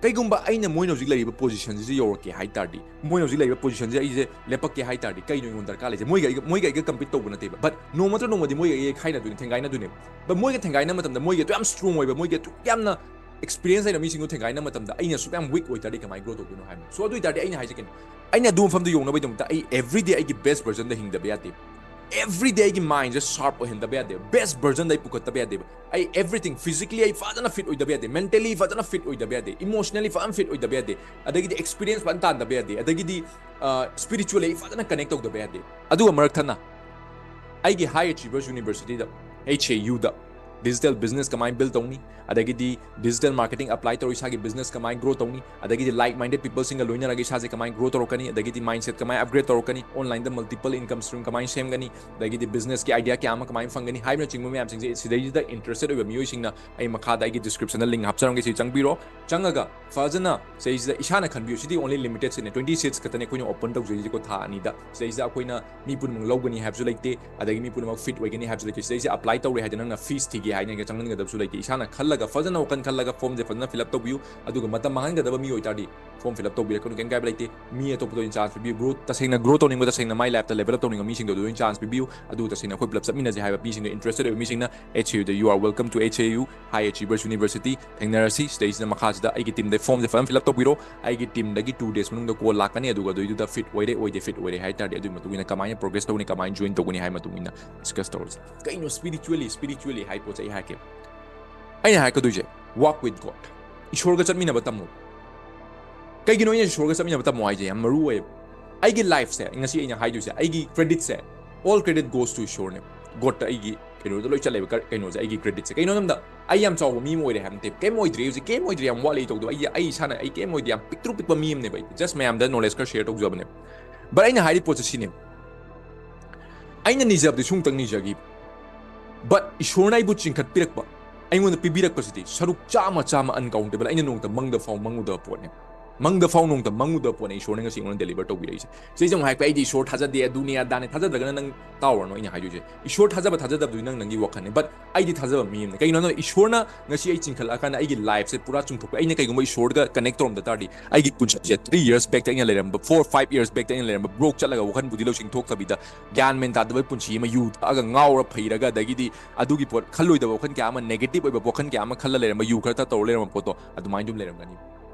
ꯀꯩꯒꯨꯝꯕ ꯑꯩꯅ ꯃꯣꯏꯅ ꯍꯧꯖꯤꯛ ꯂꯩꯔꯤꯕ position ꯁꯤꯗ ꯌꯧꯔꯛꯀꯦ ꯍꯥꯏ ꯇꯥꯔꯗꯤ, ꯃꯣꯏꯅ ꯍꯧꯖꯤꯛ ꯂꯩꯔꯤꯕ position ꯁꯤꯗ ꯑꯩꯁꯦ ꯂꯦꯞꯄꯛꯀꯦ ꯍꯥꯏ ꯇꯥꯔꯗꯤ, ꯀꯩꯅꯣ ꯑꯩꯉꯣꯟꯗ ꯗꯔꯀꯥꯔ ꯂꯩꯁꯦ? ꯃꯣꯏꯒ ꯑꯩꯒ, ꯃꯣꯏꯒ ꯑꯩꯒ compete ꯇꯧꯕ ꯅꯠꯇꯦꯕ, but ꯅꯣꯡꯃ ꯅꯠꯇ꯭ꯔ ꯅꯣꯡꯃꯗꯤ ꯃꯣꯏꯒ ꯑꯩꯒ ꯈꯥꯏꯅꯗꯣꯏꯅꯦ, ꯊꯦꯡꯒꯥꯏꯅꯗꯣꯏꯅꯦꯕ꯫ But ꯃꯣꯏꯒ ꯊꯦꯡꯒꯥꯏꯅꯕ ꯃꯇꯝꯗ, ꯃꯣꯏꯒ ꯑꯗꯨ ꯌꯥꯝ strong ꯑꯣꯏꯕ, ꯃꯣꯏꯒ ꯑꯗꯨ ꯌꯥꯝꯅ experience ꯂꯩꯅ ꯃꯤꯁꯤꯡꯗꯣ ꯊꯦꯡꯒꯥꯏꯅꯕ ꯃꯇꯝꯗ, ꯑꯩꯅ ꯑꯁꯨꯛ ꯌꯥꯝ weak ꯑꯣꯏ ꯇꯥꯔꯗꯤ ꯀꯃꯥꯏꯅ grow ꯇꯧꯗꯣꯏꯅꯣ ꯍꯥꯏꯕꯅꯤ꯫ So ꯑꯗꯨ ꯑꯣꯏ ꯇꯥꯔꯗꯤ ꯑꯩꯅ ꯍꯥꯏꯁꯦ ꯀꯩꯅꯣ? ꯑꯩꯅ ꯑꯗꯨ ꯃꯐꯝꯗ ꯌꯧꯅꯕꯒꯤꯗꯃꯛꯇ ꯑꯩ everyday ꯑꯩꯒꯤ best version ꯗ ꯍꯤꯡꯗꯕ ꯌꯥꯗꯦ꯫ Everyday ꯑꯩꯒꯤ mindꯁꯦ sharp ꯑꯣꯏꯍꯟꯗꯕ ꯌꯥꯗꯦ, best versionꯗ ꯑꯩ ꯄꯨꯈꯠꯇꯕ ꯌꯥꯗꯦꯕ꯫ ꯑꯩ everything, physically ꯑꯩ ꯐꯖꯅ fit ꯑꯣꯏꯗꯕ ꯌꯥꯗꯦ, mentally ꯐꯖꯅ fit ꯑꯣꯏꯗꯕ ꯌꯥꯗꯦ, emotionally ꯐꯖꯅ fit ꯑꯣꯏꯗꯕ ꯌꯥꯗꯦ, ꯑꯗꯒꯤꯗꯤ experience ꯐꯖꯅ ꯇꯥꯟꯗꯕ ꯌꯥꯗꯦ, ꯑꯗꯒꯤꯗꯤ spiritually ꯑꯩ ꯐꯖꯅ connect ꯇꯧꯗꯕ ꯌꯥꯗꯦ꯫ ꯑꯗꯨꯒ ꯃꯔꯛ ꯊꯠꯅ ꯑꯩꯒꯤ High Achievers Universityꯗ, H A Uꯗ digital business ꯀꯃꯥꯏꯅ build ꯇꯧꯅꯤ, ꯑꯗꯒꯤꯗꯤ digital marketing apply ꯇꯧꯔ ꯏꯁꯥꯒꯤ business ꯀꯃꯥꯏꯅ grow ꯇꯧꯅꯤ, ꯑꯗꯒꯤꯗꯤ like minded peopleꯁꯤꯡꯒ ꯂꯣꯏꯅꯔꯒ ꯏꯁꯥꯁꯦ ꯀꯃꯥꯏꯅ grow ꯇꯧꯔꯛꯀꯅꯤ, ꯑꯗꯒꯤꯗꯤ mindset ꯀꯃꯥꯏꯅ upgrade ꯇꯧꯔꯛꯀꯅꯤ, onlineꯗ multiple income stream ꯀꯃꯥꯏꯅ ꯁꯦꯝꯒꯅꯤ, ꯑꯗꯒꯤꯗꯤ businessꯀꯤ idea ꯀꯌꯥ ꯑꯃ ꯀꯃꯥꯏꯅ ꯐꯪꯒꯅꯤ ꯍꯥꯏꯕꯅꯆꯤꯡꯕ ꯃꯌꯥꯝꯁꯤꯡꯁꯦ ꯁꯤꯗꯩꯁꯤꯗ interested ꯑꯣꯏꯕ ꯃꯤꯑꯣꯏꯁꯤꯡꯅ ꯑꯩ ꯃꯈꯥꯗ ꯑꯩꯒꯤ descriptionꯗ link ꯍꯥꯞꯆꯔꯝꯒꯦ, ꯁꯤ ꯆꯪꯕꯤꯔꯣ꯫ ꯆꯪꯉꯒ ꯐꯖꯅ ꯁꯤꯗꯩꯁꯤꯗ ꯏꯁꯥꯅ ꯈꯟꯕꯤꯌꯨ, ꯁꯤꯗꯤ only limited seatꯅꯦ, twenty seats ꯈꯛꯇꯅꯦ ꯑꯩꯈꯣꯏꯅ open ꯇꯧꯖꯔꯤꯁꯦꯀꯣ ꯊꯥ ꯑꯅꯤꯗ꯫ ꯁꯤꯗꯩꯁꯤꯗ ꯑꯩꯈꯣꯏꯅ ꯃꯤ ꯄꯨꯝꯅꯃꯛ ꯂꯧꯒꯅꯤ ꯍꯥꯏꯕꯁꯨ ꯂꯩꯇꯦ, ꯑꯗꯒꯤ ꯃꯤ ꯄꯨꯝꯅꯃꯛ fit ꯑꯣꯏꯒꯅꯤ ꯍꯥꯏꯕꯁꯨ ꯂꯩꯇꯦ꯫ ꯁꯤꯗꯩꯁꯤꯗ apply ꯇꯧꯔꯦ ꯍꯥꯏꯗꯅ ꯅꯪꯅ fees ꯊꯤꯒꯦ ꯍꯥꯏꯅ ꯆꯪꯍꯟꯒꯗꯕꯁꯨ ꯂꯩꯇꯦ꯫ ꯏꯁꯥꯅ ꯈꯜꯂꯒ, ꯐꯖꯅ ꯋꯥꯈꯜ ꯈꯜꯂꯒ formꯁꯦ ꯐꯖꯅ fill up ꯇꯧꯕꯤꯌꯨ꯫ ꯑꯗꯨꯒ ꯃꯇꯝ ꯃꯥꯡꯍꯟꯒꯗꯕ ꯃꯤ ꯑꯣꯏꯇꯥꯔꯗꯤ form fill up ꯇꯧꯕꯤꯔꯛꯀꯅꯨ, ꯀꯩꯝ ꯀꯥꯏꯕ ꯂꯩꯇꯦ꯫ ꯃꯤ ꯑꯇꯣꯞꯄꯗ ꯑꯣꯏꯅ chance ꯄꯤꯕꯤꯌꯨ꯫ Grow, ꯇꯁꯦꯡꯅ grow ꯇꯧꯅꯤꯡꯕ, ꯇꯁꯦꯡꯅ ꯃꯥꯏ lifeꯇ level up ꯇꯧꯅꯤꯡꯕ ꯃꯤꯁꯤꯡꯗꯣ ꯑꯗꯨ ꯑꯣꯏꯅ chance ꯄꯤꯕꯤꯌꯨ꯫ ꯑꯗꯨꯒ ꯇꯁꯦꯡꯅ ꯑꯩꯈꯣꯏ ꯄꯨꯂꯞ ꯆꯠꯃꯤꯟꯅꯁꯦ ꯍꯥꯏꯕ ꯃꯤꯁꯤꯡꯗꯣ, interested ꯑꯣꯏꯕ ꯃꯤꯁꯤꯡꯅ H A Uꯗ, you are welcome to H A U, High Achievers University꯫ ꯊꯦꯡꯅꯔꯁꯤ꯫ ꯁꯤꯗꯩꯁꯤꯗ ꯃꯈꯥꯁꯤꯗ ꯑꯩꯒꯤ teamꯗ formꯁꯦ ꯐꯖꯅ fill up ꯇꯧꯕꯤꯔꯣ꯫ ꯑꯩꯒꯤ teamꯗꯒꯤ two days ꯃꯅꯨꯡꯗ call ꯂꯥꯛꯀꯅꯤ, ꯑꯗꯨꯒ ꯑꯗꯨꯏꯗꯨꯗ fit ꯑꯣꯏꯔꯦ ꯑꯣꯏꯗꯦ, fit ꯑꯣꯏꯔꯦ ꯍꯥꯏ ꯇꯥꯔꯗꯤ ꯑꯗꯨꯒꯤ ꯃꯇꯨꯡ ꯏꯟꯅ ꯀꯃꯥꯏꯅ progress ꯇꯧꯒꯅꯤ, ꯀꯃꯥꯏꯅ join ꯇꯧꯒꯅꯤ ꯍꯥꯏꯕ ꯃꯇꯨꯡ ꯏꯟꯅ discuss ꯇꯧꯔꯁꯤ꯫ ꯀꯩꯅꯣ spiritually, spiritually ꯍꯥꯏ ꯄꯣꯠꯁꯦ ꯑꯩ ꯍꯥꯏꯔꯛꯀꯦ꯫ ꯑꯩꯅ ꯍꯥꯏꯔꯛꯀꯗꯣꯏꯁꯦ, walk with God꯫ ꯏꯁꯣꯔꯒ ꯆꯠꯃꯤꯟꯅꯕ ꯇꯝꯃꯨ꯫ ꯀꯩꯒꯤꯅꯣ ꯑꯩꯅ ꯏꯁꯣꯔꯒ ꯆꯠꯃꯤꯟꯅꯕ ꯇꯝꯃꯣ ꯍꯥꯏꯁꯦ? ꯌꯥꯝ ꯃꯔꯨ ꯑꯣꯏꯌꯦꯕ꯫ ꯑꯩꯒꯤ lifeꯁꯦ, ꯉꯁꯤ ꯑꯩꯅ ꯍꯥꯏꯗꯣꯏꯁꯦ, ꯑꯩꯒꯤ creditꯁꯦ, all credit goes to ꯏꯁꯣꯔꯅꯦ꯫ Godꯇ ꯑꯩꯒꯤ ꯀꯩꯅꯣꯗ ꯂꯣꯏ ꯆꯠꯂꯦꯕ, ꯀ-, ꯀꯩꯅꯣꯁꯦ, ꯑꯩꯒꯤ creditꯁꯦ꯫ ꯀꯩꯅꯣ ꯍꯥꯏꯕꯗ ꯑꯩ ꯌꯥꯝ ꯆꯥꯎꯕ ꯃꯤ ꯑꯃ ꯑꯣꯏꯔꯦ ꯍꯥꯏꯕ ꯅꯠꯇꯦ, ꯀꯩꯝ ꯑꯣꯏꯗ꯭ꯔꯤ ꯍꯧꯖꯤꯛ, ꯀꯩꯝ ꯑꯣꯏꯗ꯭ꯔꯤ, ꯌꯥꯝ ꯋꯥꯠꯂꯤ ꯇꯧꯗꯕ꯫ ꯑꯩ, ꯑꯩ ꯏꯁꯥꯅ ꯑꯩ ꯀꯩꯝ ꯑꯣꯏꯗ꯭ꯔꯤ, ꯌꯥꯝ ꯄꯤꯛꯇ꯭ꯔꯨ ꯄꯤꯛꯄ ꯃꯤ ꯑꯃꯅꯦꯕ ꯑꯩ, just ꯃꯌꯥꯝꯗ knowledge ꯈꯔ share ꯇꯧꯖꯕꯅꯦꯕ꯫ But ꯑꯩꯅ ꯍꯥꯏꯔꯤ ꯄꯣꯠꯁꯦ ꯁꯤꯅꯦꯕ, ꯑꯩꯅ ꯅꯤꯖꯕꯗꯤ ꯁꯨꯝꯇꯪ ꯅꯤꯖꯈꯤꯕ, but ꯏꯁꯣꯔꯅ ꯑꯩꯕꯨ ꯆꯤꯡꯈꯠꯄꯤꯔꯛꯄ, ꯑꯩꯉꯣꯟꯗ ꯄꯤꯕꯤꯔꯛꯄꯁꯤꯗꯤ ꯁꯔꯨꯛ ꯆꯥꯝꯃ, ꯆꯥꯝꯃ uncountable, ꯑꯩꯅ ꯅꯣꯡꯃꯇ ꯃꯪꯗ ꯐꯥꯎ ꯃꯪꯉꯨꯗꯕ ꯄꯣꯠꯅꯦ꯫ ꯃꯪꯗ ꯐꯥꯎ ꯅꯣꯡꯃꯇ ꯃꯪꯉꯨꯗꯕ ꯄꯣꯠꯅꯦ ꯏꯁꯣꯔꯅ ꯉꯁꯤ ꯑꯩꯉꯣꯟꯗ deliver ꯇꯧꯕꯤꯔꯛꯏꯁꯦ꯫ ꯁꯤꯗꯩꯁꯤꯗ ꯑꯃꯨꯛ ꯍꯥꯏꯔꯛꯄ, "ꯑꯩꯗꯤ ꯏꯁꯣꯔ ꯊꯥꯖꯗꯦ, ꯑꯗꯨꯅꯤ ꯑꯗꯥꯅꯤ", ꯊꯥꯖꯗ꯭ꯔꯒꯅ ꯅꯪ ꯇꯥꯎꯔꯅꯨ ꯑꯩꯅ ꯍꯥꯏꯗꯣꯏꯁꯦ꯫ ꯏꯁꯣꯔ ꯊꯥꯖꯕ ꯊꯥꯖꯗꯕꯗꯨꯗꯤ ꯅꯪ ꯅꯪꯒꯤ ꯋꯥꯈꯜꯅꯤ, but ꯑꯩꯗꯤ ꯊꯥꯖꯕ ꯃꯤ ꯑꯃꯅꯤ꯫ ꯀꯩꯒꯤꯅꯣ ꯍꯥꯏꯕꯗ ꯏꯁꯣꯔꯅ ꯉꯁꯤ ꯑꯩ ꯆꯤꯡꯈꯠꯂꯛꯑꯀꯥꯟꯗ ꯑꯩꯒꯤ lifeꯁꯦ ꯄꯨꯔꯥ ꯆꯨꯝꯊꯣꯛꯄ꯫ ꯑꯩꯅ ꯀꯩꯒꯨꯝꯕ ꯏꯁꯣꯔꯒ connect ꯇꯧꯔꯝꯗ ꯇꯥꯔꯗꯤ ꯑꯩꯒꯤ ꯄꯨꯟꯁꯤꯁꯦ three years backꯇ ꯑꯩꯅ ꯂꯩꯔꯝꯕ, four five years backꯇ ꯑꯩꯅ ꯂꯩꯔꯝꯕ broke ꯆꯠꯂꯒ ꯋꯥꯈꯜ ꯕꯨꯗꯤ ꯂꯧꯁꯤꯡ ꯊꯣꯛꯇꯕꯤꯗ ꯒ꯭ꯌꯥꯟ ꯃꯦꯟ ꯇꯥꯗꯕ ꯄꯨꯟꯁꯤ ꯑꯃ, ꯌꯨ ꯊꯛꯑꯒ ꯉꯥꯎꯔ ꯐꯩꯔꯒ, ꯑꯗꯒꯤꯗꯤ ꯑꯗꯨꯒꯤ ꯄꯣꯠ, ꯈꯜꯂꯣꯏꯗꯕ ꯋꯥꯈꯜ ꯀꯌꯥ ꯑꯃ, negative ꯑꯣꯏꯕ ꯋꯥꯈꯜ ꯀꯌꯥ ꯑꯃ ꯈꯜꯂ ꯂꯩꯔꯝꯕ, ꯌꯨ ꯈꯔ ꯊꯛ ꯇꯧꯔ ꯂꯩꯔꯝꯕ ꯄꯣꯠꯇꯣ ꯑꯗꯨꯃꯥꯏꯅ ꯑꯗꯨꯝ ꯂꯩꯔꯝꯒꯅꯤ꯫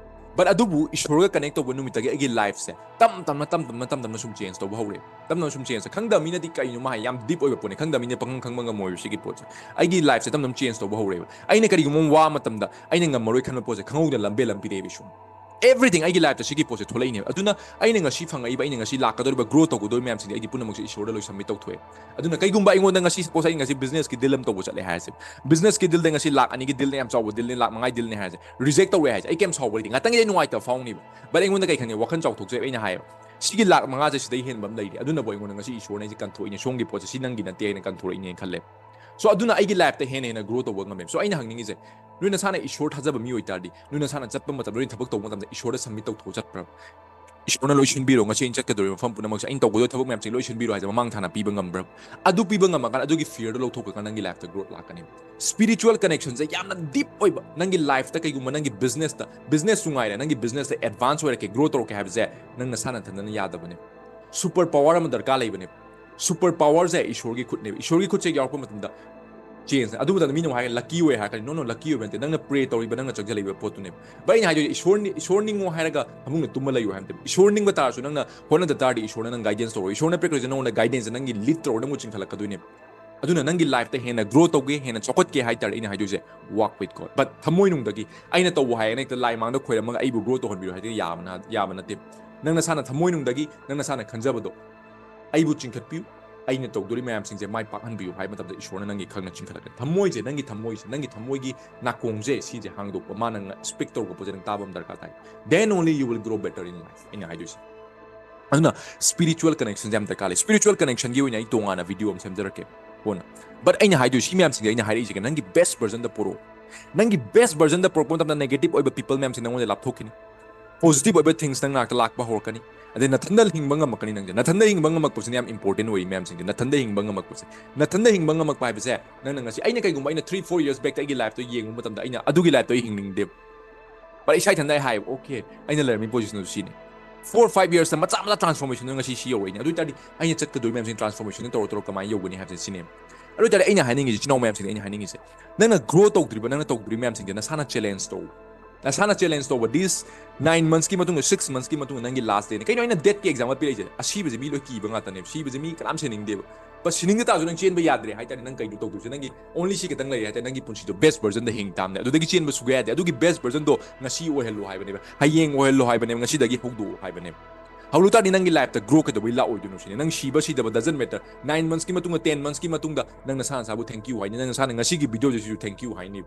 But ꯑꯗꯨꯕꯨ ꯏꯁꯣꯔꯒ connect ꯇꯧꯕ ꯅꯨꯃꯤꯠꯇꯒꯤ ꯑꯩꯒꯤ life ꯁꯦ ꯇꯞ ꯇꯞꯅ ꯇꯞ ꯇꯞꯅ ꯇꯞ ꯇꯞꯅ ꯁꯨꯝ change ꯇꯧꯕ ꯍꯧꯔꯦ꯫ ꯇꯞꯅ ꯁꯨꯝ change ꯇꯧ꯫ ꯈꯪꯗꯕ ꯃꯤꯅꯗꯤ ꯀꯩꯅꯣ ꯃꯥ ꯍꯥꯏ, ꯌꯥꯝ deep ꯑꯣꯏꯕ ꯄꯣꯠꯅꯤ, ꯈꯪꯗꯕ ꯃꯤꯅ ꯄꯪꯈꯪ ꯈꯪꯕ ꯉꯝꯃꯣꯏꯕ ꯁꯤꯒꯤ ꯄꯣꯠꯁꯦ꯫ ꯑꯩꯒꯤ life ꯁꯦ ꯇꯞ ꯇꯞꯅ change ꯇꯧꯕ ꯍꯧꯔꯦꯕ꯫ ꯑꯩꯅ ꯀꯔꯤꯒꯨꯝꯕ ꯑꯃ ꯋꯥ ꯃꯇꯝꯗ ꯑꯩꯅ ꯉꯝꯃꯔꯣꯏ ꯈꯟꯕ ꯄꯣꯠꯁꯦ ꯈꯪꯍꯧꯗꯅ ꯂꯝꯕꯦꯜ ꯑꯃ ꯄꯤꯔꯛꯑꯦꯕ ꯏꯁꯣꯔꯅ꯫ Everything ꯑꯩꯒꯤ life ꯇ ꯁꯤꯒꯤ ꯄꯣꯠꯁꯦ ꯊꯣꯛꯂꯛꯏꯅꯦꯕ꯫ ꯑꯗꯨꯅ ꯑꯩꯅ ꯉꯁꯤ ꯐꯪꯉꯛꯏꯕ, ꯑꯩꯅ ꯉꯁꯤ ꯂꯥꯛꯀꯗꯧꯔꯤꯕ, grow ꯇꯧꯒꯗꯧꯔꯤꯕ ꯃꯌꯥꯝꯁꯤꯡꯗꯤ ꯑꯩꯗꯤ ꯄꯨꯝꯅꯃꯛꯁꯦ ꯏꯁꯣꯔꯗ ꯂꯣꯏ submit ꯇꯧꯊꯣꯛꯑꯦ꯫ ꯑꯗꯨꯅ ꯀꯩꯒꯨꯝꯕ ꯑꯩꯉꯣꯟꯗ ꯉꯁꯤ, suppose ꯑꯩ ꯉꯁꯤ business ꯀꯤ deal ꯑꯃ ꯇꯧꯕ ꯆꯠꯂꯦ ꯍꯥꯏꯔꯁꯦ, business ꯀꯤ deal ꯗ ꯉꯁꯤ ꯂꯥꯛ ꯑꯅꯤꯒꯤ deal ꯅꯦ, ꯌꯥꯝ ꯆꯥꯎꯕ deal ꯅꯦ, ꯂꯥꯛ ꯃꯉꯥꯒꯤ deal ꯅꯦ ꯍꯥꯏꯔꯁꯦ, reject ꯇꯧꯔꯦ ꯍꯥꯏꯁꯦ, ꯑꯩ ꯀꯩꯝ ꯁꯥꯎꯕ ꯂꯩꯇꯦ꯫ ꯉꯥꯛꯇꯪꯒꯤꯗꯤ ꯑꯩ ꯅꯨꯡꯉꯥꯏꯇꯕ ꯐꯥꯎꯅꯤꯕ, but ꯑꯩꯉꯣꯟꯗ ꯀꯩ ꯈꯟꯒꯦ, ꯋꯥꯈꯜ ꯆꯥꯎꯊꯣꯛꯆꯩꯕ꯫ ꯑꯩꯅ ꯍꯥꯏꯌꯦꯕ, "ꯁꯤꯒꯤ ꯂꯥꯛ ꯃꯉꯥꯁꯦ ꯁꯤꯗꯩ ꯍꯦꯟꯕ ꯑꯃ ꯂꯩꯔꯤ, ꯑꯗꯨꯅꯕꯨ ꯑꯩꯉꯣꯟꯗ ꯉꯁꯤ ꯏꯁꯣꯔꯅ ꯑꯩꯁꯦ ꯀꯟꯊꯣꯛꯏꯅꯦ, ꯁꯣꯝꯒꯤ ꯄꯣꯠꯁꯦ ꯁꯤ ꯅꯪꯒꯤ ꯅꯠꯇꯦ ꯍꯥꯏꯅ ꯀꯟꯊꯣꯔꯛꯏꯅꯦꯅ" ꯈꯜꯂꯦ꯫ So ꯑꯗꯨꯅ ꯑꯩꯒꯤ life ꯇ ꯍꯦꯟꯅ ꯍꯦꯟꯅ grow ꯇꯧꯕ ꯉꯝꯃꯦꯕ꯫ So ꯑꯩꯅ ꯍꯪꯅꯤꯡꯉꯤꯁꯦ, ꯅꯣꯏ ꯅꯁꯥꯅ ꯏꯁꯣꯔ ꯊꯥꯖꯕ ꯃꯤ ꯑꯣꯏꯇꯥꯔꯗꯤ, ꯅꯣꯏ ꯅꯁꯥꯅ ꯆꯠꯄ ꯃꯇꯝꯗ, ꯅꯣꯏ ꯊꯕꯛ ꯇꯧꯕ ꯃꯇꯝꯗ ꯏꯁꯣꯔꯗ submit ꯇꯧꯊꯣꯛꯑ ꯆꯠꯄ꯭ꯔꯕ? "ꯏꯁꯣꯔꯅ ꯂꯣꯏ ꯁꯤꯟꯕꯤꯔꯣ, ꯉꯁꯤ ꯑꯩꯅ ꯆꯠꯀꯗꯧꯔꯤꯕ ꯃꯐꯝ ꯄꯨꯝꯅꯃꯛꯁꯦ, ꯑꯩꯅ ꯇꯧꯒꯗꯧꯔꯤꯕ ꯊꯕꯛ ꯃꯌꯥꯝꯁꯦ ꯂꯣꯏ ꯁꯤꯟꯕꯤꯔꯣ" ꯍꯥꯏꯁꯦ ꯃꯃꯥꯡ ꯊꯥꯅ ꯄꯤꯕ ꯉꯝꯕ꯭ꯔꯕ? ꯑꯗꯨ ꯄꯤꯕ ꯉꯝꯃꯀꯥꯟꯗ ꯑꯗꯨꯒꯤ fear ꯗꯣ ꯂꯧꯊꯣꯛꯈ꯭ꯔꯀꯥꯟꯗ ꯅꯪꯒꯤ life ꯇ growth ꯂꯥꯛꯀꯅꯤ꯫ Spiritual connection ꯁꯦ ꯌꯥꯝꯅ deep ꯑꯣꯏꯕ, ꯅꯪꯒꯤ life ꯇ ꯀꯩꯒꯨꯝꯕ ꯅꯪꯒꯤ business ꯇ, business ꯁꯨ ꯉꯥꯏꯔꯦ, ꯅꯪꯒꯤ business ꯇ advance ꯑꯣꯏꯔꯛꯀꯦ, grow ꯇꯧꯔꯛꯀꯦ ꯍꯥꯏꯕꯁꯦ ꯅꯪ ꯅꯁꯥ ꯅꯊꯟꯗꯅ ꯌꯥꯗꯕꯅꯦ꯫ Super power ꯑꯃ ꯗꯔꯀꯥꯔ ꯂꯩꯕꯅꯦ꯫ Super power ꯁꯦ ꯏꯁꯣꯔꯒꯤ ꯈꯨꯠꯅꯦꯕ꯫ ꯏꯁꯣꯔꯒꯤ ꯈꯨꯠꯁꯦ ꯌꯥꯎꯔꯛꯄ ꯃꯇꯝꯗ change꯫ ꯑꯗꯨ ꯃꯇꯝꯗ ꯃꯤꯅ ꯑꯃꯨꯛ ꯍꯥꯏꯔꯒ lucky ꯑꯣꯏ ꯍꯥꯏꯔꯛꯀꯅꯤ꯫ No, no, lucky ꯑꯣꯏꯕ ꯅꯠꯇꯦ꯫ ꯅꯪꯅ pray ꯇꯧꯔꯤꯕ, ꯅꯪꯅ ꯆꯪꯁꯤꯜꯂꯛꯏꯕ ꯄꯣꯠꯇꯨꯅꯦꯕ꯫ But ꯑꯩꯅ ꯍꯥꯏꯗꯣꯏꯁꯦ, ꯏꯁꯣꯔ ꯅꯤ-, ꯏꯁꯣꯔ ꯅꯤꯡꯉꯣ ꯍꯥꯏꯔꯒ ꯐꯃꯨꯡꯗ ꯇꯨꯝꯃ ꯂꯩꯌꯨ ꯍꯥꯏꯕ ꯅꯠꯇꯦ꯫ ꯏꯁꯣꯔ ꯅꯤꯡꯕ ꯇꯥꯔꯁꯨ ꯅꯪꯅ ꯍꯣꯠꯅꯗ ꯇꯥꯔꯗꯤ ꯏꯁꯣꯔꯅ ꯅꯪ guidance ꯇꯧꯔꯣꯏ꯫ ꯏꯁꯣꯔꯅ ꯄꯤꯔꯛꯇꯣꯏꯁꯦ ꯅꯉꯣꯟꯗ guidance, ꯅꯪꯒꯤ lead ꯇꯧꯔꯒ ꯅꯪꯕꯨ ꯆꯤꯡꯈꯠꯂꯛꯀꯗꯣꯏꯅꯦꯕ꯫ ꯑꯗꯨꯅ ꯅꯪꯒꯤ life ꯇ ꯍꯦꯟꯅ grow ꯇꯧꯒꯦ, ꯍꯦꯟꯅ ꯆꯥꯎꯈꯠꯀꯦ ꯍꯥꯏ ꯇꯥꯔꯗꯤ ꯑꯩꯅ ꯍꯥꯏꯗꯣꯏꯁꯦ, walk with God꯫ But ꯊꯃꯣꯏꯅꯨꯡꯗꯒꯤ ꯑꯩꯅ ꯇꯧꯕ ꯍꯥꯏꯌꯦꯅ ꯍꯦꯛꯇ ꯂꯥꯏ ꯃꯥꯡꯗ ꯈꯣꯏꯔꯝꯃꯒ ꯑꯩꯕꯨ grow ꯇꯧꯍꯟꯕꯤꯌꯨ ꯍꯥꯏꯗꯤ ꯌꯥꯕ ꯅ-, ꯌꯥꯕ ꯅꯠꯇꯦ꯫ ꯅꯪ ꯅꯁꯥꯅ ꯊꯃꯣꯏꯅꯨꯡꯗꯒꯤ ꯅꯪ ꯅꯁꯥꯅ ꯈꯟꯖꯕꯗꯣ, "ꯑꯩꯕꯨ ꯆꯤꯡꯈꯠꯄꯤꯌꯨ, ꯑꯩꯅ ꯇꯧꯗꯣꯔꯤ ꯃꯌꯥꯝꯁꯤꯡꯁꯦ ꯃꯥꯏ ꯄꯥꯛꯍꯟꯕꯤꯌꯨ" ꯍꯥꯏꯕ ꯃꯇꯝꯗ ꯏꯁꯣꯔꯅ ꯅꯪꯒꯤ ꯈꯪꯅ ꯆꯤꯡꯈꯠꯂꯛꯀꯅꯤ꯫ ꯊꯃꯣꯏꯁꯦ, ꯅꯪꯒꯤ ꯊꯃꯣꯏꯁꯦ, ꯅꯪꯒꯤ ꯊꯃꯣꯏꯒꯤ ꯅꯥꯀꯣꯡꯁꯦ ꯁꯤꯁꯦ ꯍꯥꯡꯗꯣꯛꯄ, ꯃꯥꯅ ꯅ-, speak ꯇꯧꯔꯛꯄ ꯄꯣꯠꯁꯦ ꯅꯪ ꯇꯥꯕ ꯑꯃ ꯗꯔꯀꯥꯔ ꯇꯥꯏ꯫ Then only you will grow better in life, ꯑꯩꯅ ꯍꯥꯏꯗꯣꯏꯁꯦ꯫ ꯑꯗꯨꯅ spiritual connection ꯁꯦ ꯌꯥꯝ ꯗꯔꯀꯥꯔ ꯂꯩ꯫ Spiritual connection ꯒꯤ ꯑꯣꯏꯅ ꯑꯩ ꯇꯣꯉꯥꯟꯅ video ꯑꯃ ꯁꯦꯝꯖꯔꯛꯀꯦ ꯀꯣꯟꯅ꯫ But ꯑꯩꯅ ꯍꯥꯏꯗꯣꯏꯁꯦ, ꯁꯤ ꯃꯌꯥꯝꯁꯤꯡꯁꯦ ꯑꯩꯅ ꯍꯥꯏꯔꯛꯏꯁꯦ, ꯅꯪꯒꯤ best version ꯗ ꯄꯨꯔꯛꯑꯣ꯫ ꯅꯪꯒꯤ best version ꯗ ꯄꯨꯔꯛꯄ ꯃꯇꯝꯗ negative ꯑꯣꯏꯕ people ꯃꯌꯥꯝꯁꯦ ꯅꯪꯉꯣꯟꯗ ꯂꯥꯞꯊꯣꯛꯈꯤꯅꯤ꯫ Positive ꯑꯣꯏꯕ things ꯅꯪ ꯅꯥꯛꯇ ꯂꯥꯛꯄ ꯍꯧꯔꯛꯀꯅꯤ꯫ ꯑꯗꯩ ꯅꯊꯟꯗ ꯍꯤꯡꯕ ꯉꯝꯃꯛꯀꯅꯤ ꯅꯪꯁꯦ꯫ ꯅꯊꯟꯗ ꯍꯤꯡꯕ ꯉꯝꯃꯛꯄꯁꯤꯅ ꯌꯥꯝ important ꯑꯣꯏꯔꯤ ꯃꯌꯥꯝꯁꯤꯡꯁꯦ꯫ ꯅꯊꯟꯗ ꯍꯤꯡꯕ ꯉꯝꯃꯛꯄꯁꯦ꯫ ꯅꯊꯟꯗ ꯍꯤꯡꯕ ꯉꯝꯃꯛꯄ ꯍꯥꯏꯕꯁꯦ, ꯅꯪꯅ ꯉꯁꯤ, ꯑꯩꯅ ꯀꯩꯒꯨꯝꯕ ꯑꯩꯅ three, four years back ꯇ ꯑꯩꯒꯤ life ꯇꯣ ꯌꯦꯡꯕ ꯃꯇꯝꯗ ꯑꯩꯅ ꯑꯗꯨꯒꯤ life ꯇꯣ ꯑꯩ ꯍꯤꯡꯅꯤꯡꯗꯦꯕ꯫ But ꯏꯁꯥ ꯏꯊꯟꯗ ꯑꯩ ꯍꯥꯏꯌꯦꯕ, "Okay, ꯑꯩꯅ ꯂꯩꯔꯝꯃꯤ position ꯗꯨ ꯁꯤꯅꯤ꯫ Four, five years ꯇ ꯃꯆꯥ ꯃꯆꯥ transformation ꯗꯨ ꯉꯁꯤ ꯁꯤ ꯌꯧꯔꯛꯏꯅꯦ꯫ ꯑꯗꯨ ꯑꯣꯏꯇꯥꯔꯗꯤ ꯑꯩꯅ ꯆꯠꯀꯗꯣꯏ ꯃꯌꯥꯝꯁꯤꯡ transformation ꯗꯨ ꯇꯧꯔ ꯇꯧꯔ ꯀꯃꯥꯏꯅ ꯌꯧꯒꯅꯤ ꯍꯥꯏꯕꯁꯦ ꯁꯤꯅꯦꯕ"꯫ ꯑꯗꯨ ꯑꯣꯏꯇꯥꯔꯗꯤ ꯑꯩꯅ ꯍꯥꯏꯅꯤꯡꯉꯤꯁꯦ, ꯏꯆꯤꯟ ꯏꯅꯥꯎ ꯃꯌꯥꯝꯁꯤꯡꯗ ꯑꯩꯅ ꯍꯥꯏꯅꯤꯡꯉꯤꯁꯦ, ꯅꯪꯅ grow ꯇꯧꯗ꯭ꯔꯤꯕ, ꯅꯪꯅ ꯇꯧꯗ꯭ꯔꯤꯕ ꯃꯌꯥꯝꯁꯤꯡꯁꯦ ꯅꯁꯥꯅ challenge ꯇꯧ꯫ ꯅꯁꯥꯅ challenge ꯇꯧꯕ, this nine months ꯀꯤ ꯃꯇꯨꯡꯗ, six months ꯀꯤ ꯃꯇꯨꯡꯗ ꯅꯪꯒꯤ last day ꯅꯤ꯫ ꯀꯩꯅꯣ ꯑꯩꯅ death ꯀꯤ example ꯄꯤꯔꯛꯏꯁꯦ? ꯑꯁꯤꯕꯁꯦ ꯃꯤ ꯂꯣꯏ ꯀꯤꯕ ꯉꯥꯛꯇꯅꯦꯕ꯫ ꯁꯤꯕꯁꯦ ꯃꯤ ꯀꯅꯥꯝ ꯁꯤꯅꯤꯡꯗꯦꯕ꯫ But ꯁꯤꯅꯤꯡꯗ ꯇꯥꯔꯁꯨ ꯅꯪ ꯆꯦꯟꯕ ꯌꯥꯗ꯭ꯔꯦ ꯍꯥꯏꯇꯥꯔꯗꯤ ꯅꯪ ꯀꯩꯅꯣ ꯇꯧꯗꯣꯏꯁꯦ? ꯅꯪꯒꯤ only ꯁꯤ ꯈꯛꯇꯪ ꯂꯩꯔꯦ ꯍꯥꯏꯇꯥꯔꯗꯤ ꯅꯪꯒꯤ ꯄꯨꯟꯁꯤꯗꯣ best version ꯗ ꯍꯤꯡ ꯇꯥꯕꯅꯦ꯫ ꯑꯗꯨꯗꯒꯤ ꯆꯦꯟꯕ ꯁꯨꯡꯌꯥ ꯌꯥꯗꯦ꯫ ꯑꯗꯨꯒꯤ best version ꯗꯣ ꯉꯁꯤ ꯑꯣꯏꯍꯜꯂꯣ ꯍꯥꯏꯕꯅꯦꯕ, ꯍꯌꯦꯡ ꯑꯣꯏꯍꯜꯂꯣ ꯍꯥꯏꯕꯅꯦꯕ, ꯉꯁꯤꯗꯒꯤ ꯍꯧꯗꯣꯛꯑꯣ ꯍꯥꯏꯕꯅꯦꯕ꯫ ꯍꯧꯖꯤꯛ ꯇꯥꯔꯗꯤ ꯅꯪꯒꯤ life ꯇ growth ꯀꯩꯗꯧꯕꯩ ꯂꯥꯛꯑꯣꯏꯗꯣꯏꯅꯣ ꯁꯤꯅꯤ꯫ ꯅꯪ ꯁꯤꯕ ꯁꯤꯗꯕ doesn't matter꯫ Nine months ꯀꯤ ꯃꯇꯨꯡꯗ, ten months ꯀꯤ ꯃꯇꯨꯡꯗ ꯅꯪ ꯅꯁꯥ ꯅꯁꯥꯕꯨ thank you ꯍꯥꯏꯅꯤ꯫ ꯅꯪ ꯅꯁꯥꯅ ꯉꯁꯤꯒꯤ video ꯁꯤꯁꯨ thank you ꯍꯥꯏꯅꯤ꯫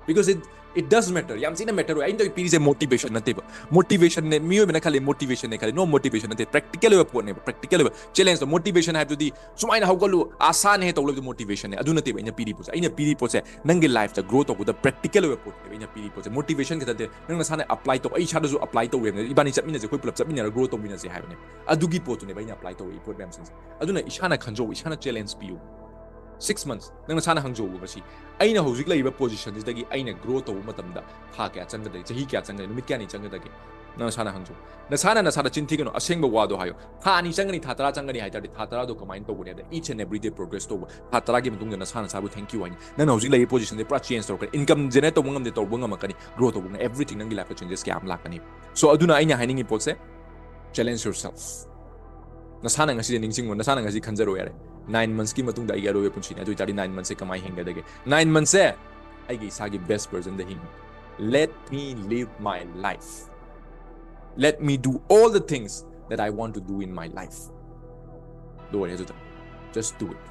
Because it, it does matter꯫ ꯌꯥꯝ ꯊꯤꯅ matter ꯑꯣꯏ꯫ ꯑꯩꯅ ꯄꯤꯔꯤꯁꯦ motivation ꯅꯠꯇꯦꯕ꯫ Motivation ꯅꯦ, ꯃꯤꯑꯣꯏꯕꯅ ꯈꯜꯂꯤ motivation ꯅꯦ ꯈꯜꯂꯤ꯫ No, motivation ꯅꯠꯇꯦ꯫ Practical ꯑꯣꯏꯕ ꯄꯣꯠꯅꯦꯕ꯫ Practical ꯑꯣꯏꯕ challenge ꯇꯣ꯫ Motivation ꯍꯥꯏꯕꯗꯨꯗꯤ ꯁꯨꯃꯥꯏꯅ ꯍꯧꯒꯠꯂꯨ, ꯑꯁꯥꯅ ꯍꯦꯛ ꯇꯧ ꯂꯩꯕꯗꯣ motivation ꯅꯦ꯫ ꯑꯗꯨ ꯅꯠꯇꯦꯕ ꯑꯩꯅ ꯄꯤꯔꯤ ꯄꯣꯠꯁꯦ꯫ ꯑꯩꯅ ꯄꯤꯔꯤ ꯄꯣꯠꯁꯦ ꯅꯪꯒꯤ life ꯇ growth ꯇꯧꯕꯗ practical ꯑꯣꯏꯕ ꯄꯣꯠꯅꯦꯕ ꯑꯩꯅ ꯄꯤꯔꯤ ꯄꯣꯠꯁꯦ꯫ Motivation ꯈꯛꯇ ꯅꯠꯇꯦ꯫ ꯅꯪ ꯅꯁꯥꯅ apply ꯇꯧ꯫ ꯑꯩ ꯏꯁꯥꯗꯁꯨ apply ꯇꯧꯋꯦꯕ꯫ ꯏꯕꯥꯅꯤ ꯆꯠꯃꯤꯟꯅꯁꯦ, ꯑꯩꯈꯣꯏ ꯄꯨꯂꯞ ꯆꯠꯃꯤꯟꯅꯔꯒ grow ꯇꯧꯃꯤꯟꯅꯁꯦ ꯍꯥꯏꯕꯅꯦ꯫ ꯑꯗꯨꯒꯤ ꯄꯣꯠꯇꯨꯅꯦꯕ ꯑꯩꯅ apply ꯇꯧꯔꯤꯕ ꯄꯣꯠ ꯃꯌꯥꯝꯁꯤꯡꯁꯦ꯫ ꯑꯗꯨꯅ ꯏꯁꯥꯅ ꯈꯟꯖꯧ, ꯏꯁꯥꯅ challenge ꯄꯤꯌꯨ꯫ Six months ꯅꯪ ꯅꯁꯥꯅ ꯍꯪꯖꯧꯕ ꯉꯁꯤ, "ꯑꯩꯅ ꯍꯧꯖꯤꯛ ꯂꯩꯔꯤꯕ position ꯁꯤꯗꯒꯤ ꯑꯩꯅ grow ꯇꯧꯕ ꯃꯇꯝꯗ ꯊꯥ ꯀꯌꯥ ꯆꯪꯒꯗꯒꯦ, ꯆꯍꯤ ꯀꯌꯥ ꯆꯪꯒꯗꯒꯦ, ꯅꯨꯃꯤꯠ ꯀꯌꯥꯅꯤ ꯆꯪꯒꯗꯒꯦ?" ꯅꯪ ꯅꯁꯥꯅ ꯍꯪꯖꯧ꯫ ꯅꯁꯥꯅ ꯅꯁꯥꯗ ꯆꯤꯟ ꯊꯤꯒꯅꯨ, ꯑꯁꯦꯡꯕ ꯋꯥꯗꯣ ꯍꯥꯏꯌꯣ꯫ "ꯊꯥ ꯑꯅꯤ ꯆꯪꯒꯅꯤ, ꯊꯥ ꯇꯔꯥ ꯆꯪꯒꯅꯤ" ꯍꯥꯏ ꯇꯥꯔꯗꯤ, ꯊꯥ ꯇꯔꯥꯗꯣ ꯀꯃꯥꯏꯅ ꯇꯧꯒꯅꯤ ꯍꯥꯏꯕꯗ, each and every day progress ꯇꯧꯕ꯫ ꯊꯥ ꯇꯔꯥꯒꯤ ꯃꯇꯨꯡꯗ ꯅꯁꯥ ꯅꯁꯥꯕꯨ thank you ꯍꯥꯏꯅꯤ꯫ ꯅꯪꯅ ꯍꯧꯖꯤꯛ ꯂꯩꯔꯤꯕ position ꯁꯦ ꯄꯨꯔꯥ change ꯇꯧꯔꯛꯀꯅꯤ꯫ Income generate ꯇꯧꯕ ꯉꯝꯗꯦ, ꯇꯧꯕ ꯉꯝꯃꯛꯀꯅꯤ, grow ꯇꯧꯕ ꯉꯝ-, everything ꯅꯪꯒꯤ life ꯇ changes ꯀꯌꯥ ꯑꯃ ꯂꯥꯛꯀꯅꯤ꯫ So ꯑꯗꯨꯅ ꯑꯩꯅ ꯍꯥꯏꯅꯤꯡꯉꯤ ꯄꯣꯠꯁꯦ, challenge yourself꯫ ꯅꯁꯥꯅ ꯉꯁꯤꯗꯤ ꯅꯤꯡꯁꯤꯡꯉꯣ, ꯅꯁꯥꯅ ꯉꯁꯤ ꯈꯟꯖꯔꯣ ꯌꯥꯔꯦ꯫ Nine months ꯀꯤ ꯃꯇꯨꯡꯗ ꯑꯩꯒꯤ ꯑꯔꯣꯏꯕ ꯄꯨꯟꯁꯤꯅꯤ꯫ ꯑꯗꯨ ꯑꯣꯏꯇꯥꯔꯗꯤ nine months ꯁꯦ ꯀꯃꯥꯏꯅ ꯍꯤꯡꯒꯗꯒꯦ? Nine months ꯁꯦ ꯑꯩꯒꯤ ꯏꯁꯥꯒꯤ best version the ꯍꯤꯡꯉꯤ꯫ Let me live my life. Let me do all the things that I want to do in my life. ꯂꯣꯏꯔꯦ ꯑꯗꯨꯗ꯫ Just do it.